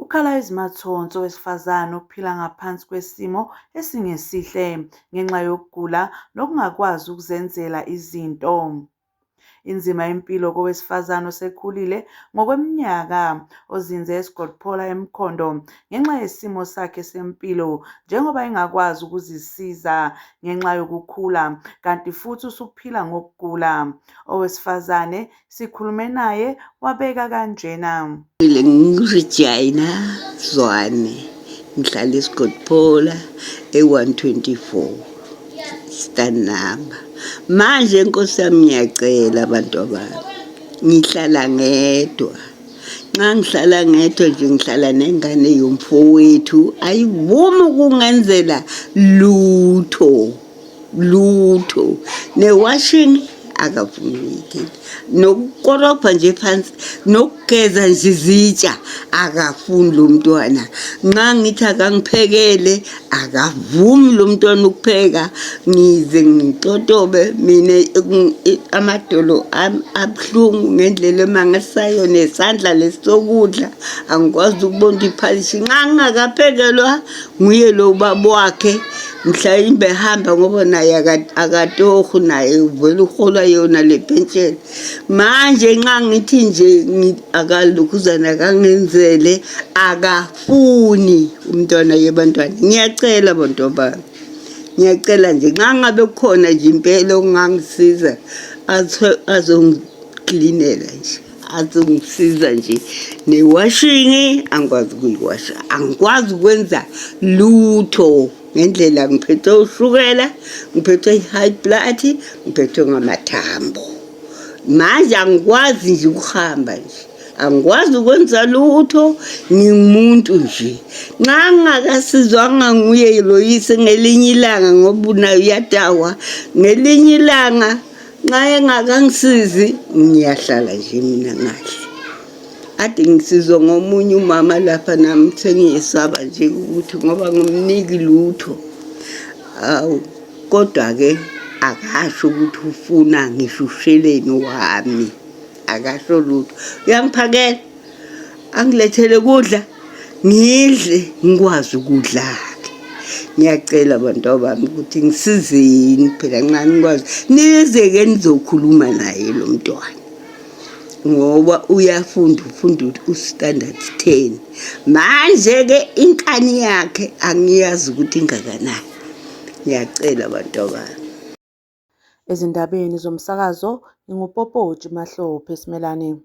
Ukhala ezimathonsi owesifazane ophila ngaphansi kwesimo esingesihle ngenxa yokugula nokungakwazi ukuzenzela izinto. Inzima impilo kowesifazane osekhulile ngokweminyaka ozinze eScotphola eMkhondo ngenxa yesimo sakhe sempilo njengoba engakwazi ukuzisiza ngenxa yokukhula kanti futhi usuphila ngokugula. Owesifazane sikhulume naye wabeka kanjena. NginguRegina Zwane, ngihlala eScotphola e-124 stand number. Manje nkosi yami ngiyacela abantu abami, ngihlala ngedwa. Nxa ngihlala ngedwa nje ngihlala nengane yomfowethu ayivumi ukungenzela lutho. Lutho. Ne-washing akavumi ukuyithinta, nokukorobha nje phansi, nokugeza nje izitsha akafuni lo mntwana. Nxa ngithi akangiphekele akavumi lo mntwana ukupheka, ngize ngitotobe mina amadolo ami abuhlungu ngendlela emangalisayo, nesandla lesi sokudla angikwazi ukubona iphalishi nxa ngingakaphekelwa nguye lo baba wakhe. Mhlawumbe ehamba ngoba naye akatohu naye uvele uhola yona le pentsheni. Manje nxa ngithi nje akalokhuzana akangenzele akafuni umntwana yebantwana. Ngiyacela bantu bami. Ngiyacela nje nxa ngabe kukhona nje impela okungangisiza azongiklinela nje. Azongisiza nje newashingi angikwazi ukuyiwasha, angikwazi ukwenza lutho ngendlela. Ngiphethwe ushukela, ngiphethwe i-high blood, ngiphethwe ngamathambo. Manje angikwazi nje ukuhamba nje, angikwazi ukwenza lutho, ngingumuntu nje. Nxa ngingakasizwanga nguye lo yise ngelinye ilanga ngoba naye uyatawa, ngelinye ilanga nxa engakangisizi ngiyahlala nje mina ngadli. Ade ngisizwa ngomunye umama lapha nami sengiyesaba nje ukuthi ngoba ngimniki lutho. Awu kodwa-ke akasho ukuthi ufuna ngisho usheleni wami, akasho lutho. Uyangiphakela, angilethele kudla ngidle ngikwazi ukudla-ke. Ngiyacela bantu bami ukuthi ngisizeni phela nxa nikwazi nize-ke nizokhuluma naye lo mntwana ngoba uyafunda, ufunda u-standard 10. Manje-ke inkani yakhe angiyazi ukuthi ingakanani. Ngiyacela bantu bami. Ezindabeni zomsakazo, nginguPopoti Mahlophe Simelane.